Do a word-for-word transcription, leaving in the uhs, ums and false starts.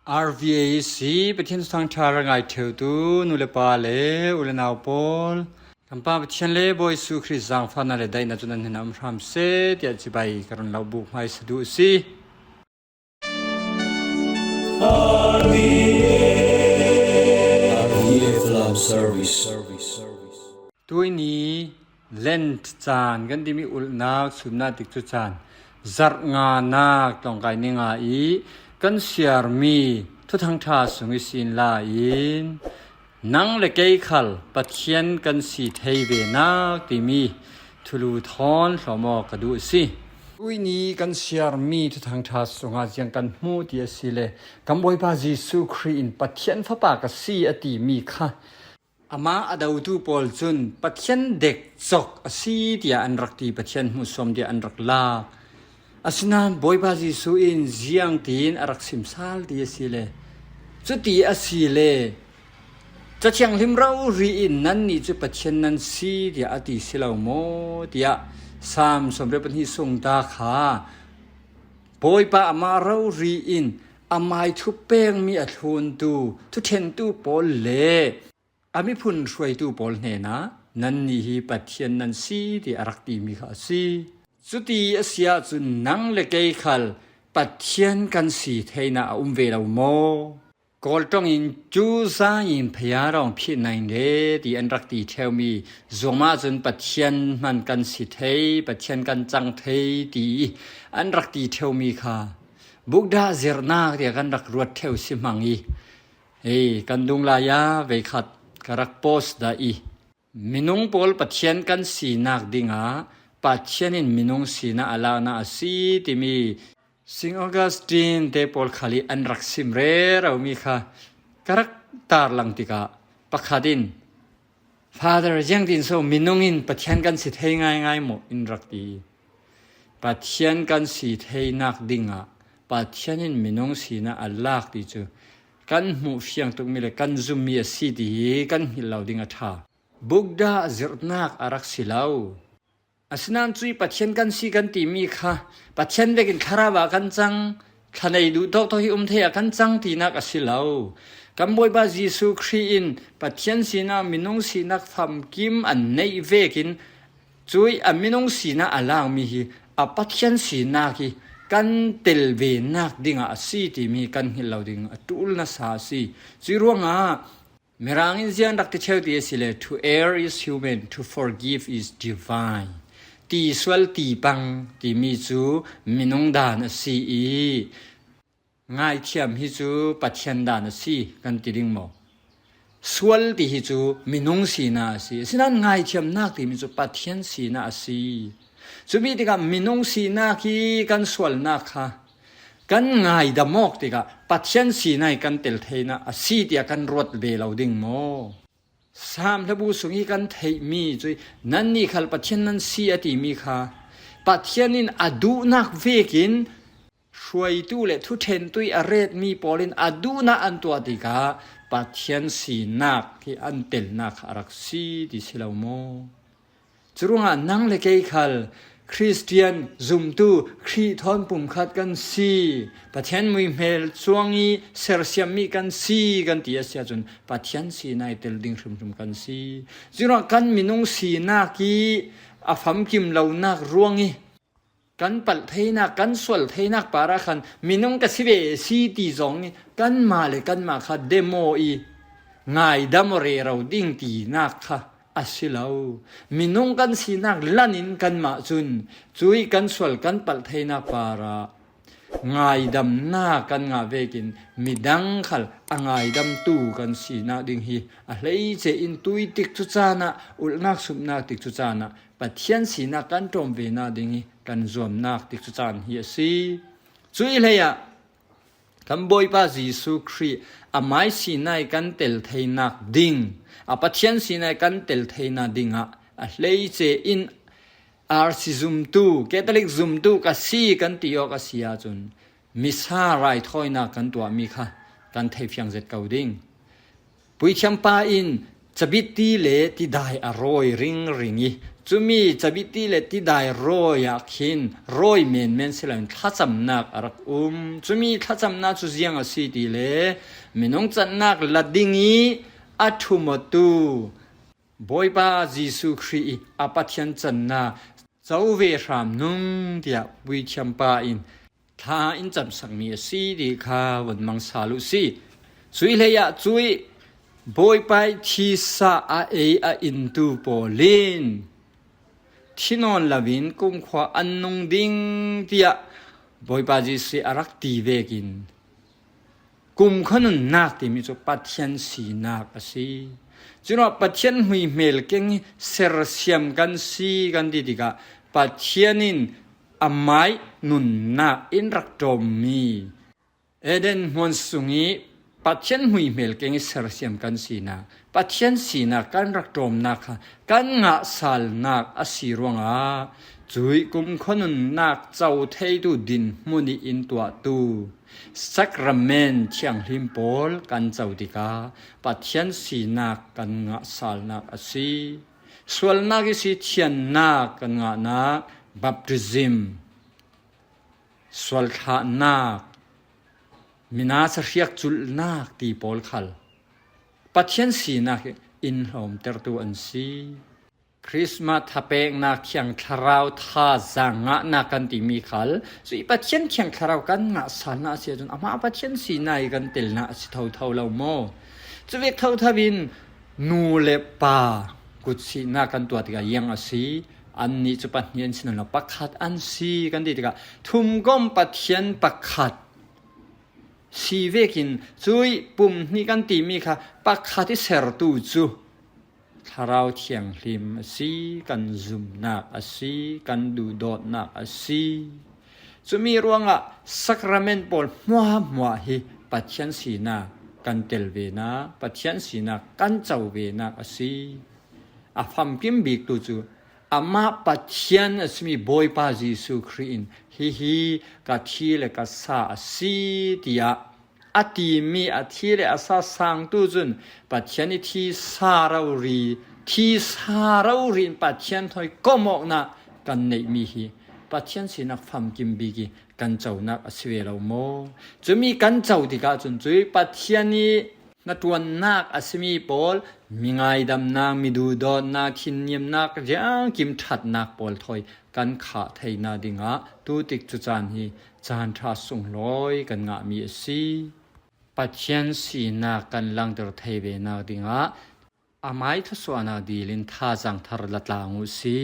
R V A C, Pathian thangṭha ra ngai ṭheutu nu le pa le u le nau pawl, kan Pa Pathian le Bawi Jesuh Khrih zaangfahna le daihna cu nan hnenah um hram seh, tiah cibai ka run lo buk hmaisa duh a si. R V A Love Service. Tuihni Lent caan kan timi ulhnak, sumnak tikcu caan zarh nganak tlawngkai ni nga i kan siarmi Thuthang ṭha sung ihsin la in nang le kei khal Pathian kan si thei ve nak timi thulu thawn hlawm aw ka duh a si. Tuihni kan siarmi Thuthang ṭha sungah ziang kan hmuh ti a si le, kan Bawipa Jesuh Khrih in Pathian Fapa ka si a timi kha amah a dotu pawl cun Pathian dekcok a si tiah an rak ti, Pathian hmuhsuam tiah an rak lak. Asinain Bawipa Jesuh in ziangtin a rak sim sal ti a si le, cuti a si le, Ca Thianghlim rori in nannih cu Pathian nan si tiah a ti si lo maw? Tiah Salm sawmriat pahnih sung ta kha Bawipa amah rori in amai thupekmi a thluntu thuṭhentu pawl le a miphun hruaitu pawl hnenah, "Nannih hi Pathian nan si," tiah a rak timi kha a si. Cuti a si ahcun nang le kei khal Pathian kan si theinak a um ve lo maw? Kawl ṭong in cu za in phaya rawng phih nain le ti an rak ti ṭheumi, zuangmah cun Pathian hman kan si thei, Pathian kan cang thei ti an rak ti ṭheumi kha Buddha zirhnak tiah kan rak ruat ṭheu si hmang i, hei, kan dung lai ah veikhat ka rak post dah i, minung pawl Pathian kan sinak dingah Pathian in minung sinak a laknak a si timi Saint Augustine te pawl khal i an rak sim rero mi kha ka rak tarlang tikah pakhat in, "Father, ziangtin so minung in Pathian kan si thei ngaingai maw?" in rak ti. Pathian kan si theinak dingah Pathian in minung sinak a lak ti cu kan hmuh fiang tukmi le kan zummi a si ti hi kan hngilh lo ding a ṭha. Buddha zirhnak a rak si lo. Asinain cuih Pathian kan si kan timi kha Pathian vekin thlarau ah kan cang, thlanei duh tawktawk hi um thei ah kan cang tinak a si lo. Kan Bawipa Jesuh Khrih in Pathian sinak, minung sinak famkim a neih vekin cuih a minung sinak a lakmi hi a Pathian sinak hi kan tel ve nak dingah a si timi kan hngilh lo ding a ṭul nasa a si. Cuih ruangah Mirang in ziang rak ti ṭheu ti a si le, "To err is human, to forgive is divine." Ti sual ti pang timi cu minung dan a si i, ngaithiam hi cu Pathian dan a si kan ti ding maw? Sual ti hi cu minung sinak a si. Asinain ngaithiamnak timi cu Pathian sinak a si. Cumi tikah minung sinak hi kan sualnak kha kan ngaidam awk tikah Pathian sinak hi kan tel theinak a si tiah kan ruat ve lo ding maw? Salm hlabu sung hi kan theihmi cu, "Nannih khal Pathian nan si," a timi kha Pathian in a duhnak vekin hruaitu le thuṭhentu i a retmi pawl in a duhnak an tuah tikah Pathian sinak hi an telnak kha a rak si ti si lo maw? Curuangah nang le kei khal Khristian zumtu Khrih thawn pumkhat kan si, Pathian muihmel cuang i sersiammi kan si kan ti a si ahcun Pathian sinak i tel ding hrimhrim kan si. Curuangah kan minung sinak i a famkim lonak ruang i kan palh theinak, kan sual theinak parah khan minung ka si ve si ti zong i kanmah le kanmah kha demo i ngaidam aw rero ding tinak kha a si lo. Minung kan sinak lan in kanmah cun cuih kan sual kan palh theinak parah ngaidamnak kan ngah vekin midang khal a ngaidamtu kan sinak ding hi a hleice in tuitik cu caan ah, ulhnak sumhnak tik cu caan ah Pathian sinak kan ṭawm ve nak ding hi kan zuamnak tik cu caan hi a si. Cuih hleiah kan Bawipa Jesuh Khrih amai sinak i kan tel theinak ding, a Pathian sinak i kan tel theinak dingah a hleice in R C zumtu, Catholic zumtu ka si kan ti awk a si ahcun Missa raithawinak kan tuahmi kha kan theifiang zet ko ding. Puithiam pa in cabitti le tidai a rawi ringring i Cumi cabiti le tidai rawi ah khin rawi menmen si loin thlacamnak a rak um. Cumi thlacamnak cu ziang a si ti le minung cannak la ding i a ṭhumawtu Bawipa Jesuh Khrih i a Pathian cannak co ve hram nung tiah puithiam pa in thla in camsakmi a si ti kha vun mang sal u si. Cuih hlei ah cuih Bawipa i thisa a ei a intu pawl in thi nawn loin kumkhua an nung ding tiah Bawipa Jesuh a rak ti vekin kumkhua nunnak timi cu Pathian sinak a si. Curuah Pathian hmuihmel keng i sersiam kan si kan ti tikah Pathian in amai nunnak in rak ṭawmmi Eden hmuan sung i Pathian hmuihmel keng i sersiam kan sinak, Pathian sinak kan rak ṭawmnak kha kan ngahsalnak a si ruangah cuih kumkhua nunnak co theitu dinhmun i in tuahtu sakrament thianghlim pawl kan co tikah Pathian sinak kan ngahsalnak a si. Sualnak ihsi thiannak kan ngahnak, baptism, sualthlahnak, mina sahriak culhnak ti pawl khal Pathian sinak in hlawmtertu an si. Christmas thapeknak, Thiang Thlarau thazaang ngahnak kan timi khal cuih Pathian Thiang Thlarau kan ngahsalnak a si ahcun amah Pathian sinak i kan telnak a si thotho lo maw? Cuvek thotho in nu le pa kutsihnak kan tuah tikah ziang a si. Annih cu pahnih an si nawn lo, pakhat an si kan ti tikah thumgawm Pathian pakhat si vekin cuih pum hnih kan timi kha pakhat i sertu cu Thlarau Thianghlim a si, kan zumnak a si, kan duhdawtnak a si. Cumi ruangah sakrament pawl hmuahhmuah hi Pathian sinak kan tel venak, Pathian sinak kan co venak a si. A famkim biktu cu amah Pathian a simi Bawipa Jesuh Khrih in, "Hihi ka thi le ka sa a si," tiah a timi a thi le a sa sangtu cun Pathian i thisa rori, thisa rori in Pathian thawi komh awknak kan neihmi hi Pathian sinak famkim bik i kan conak a si ve lo maw? Cumi kan co tikah cun cuih Pathian i hnaṭuannak a simi pawl, mi ngaidamnak, mi duhdawtnak, thinniamnak, riangkim ṭhatnak pawl thawi kan khah theihnak dingah tutik cu caan hi caan ṭha sunglawi kan ngahmi a si. Pathian sinak kan langhter thei venak dingah amai thluasuahnak dil in thazaang thar la tlang uh si.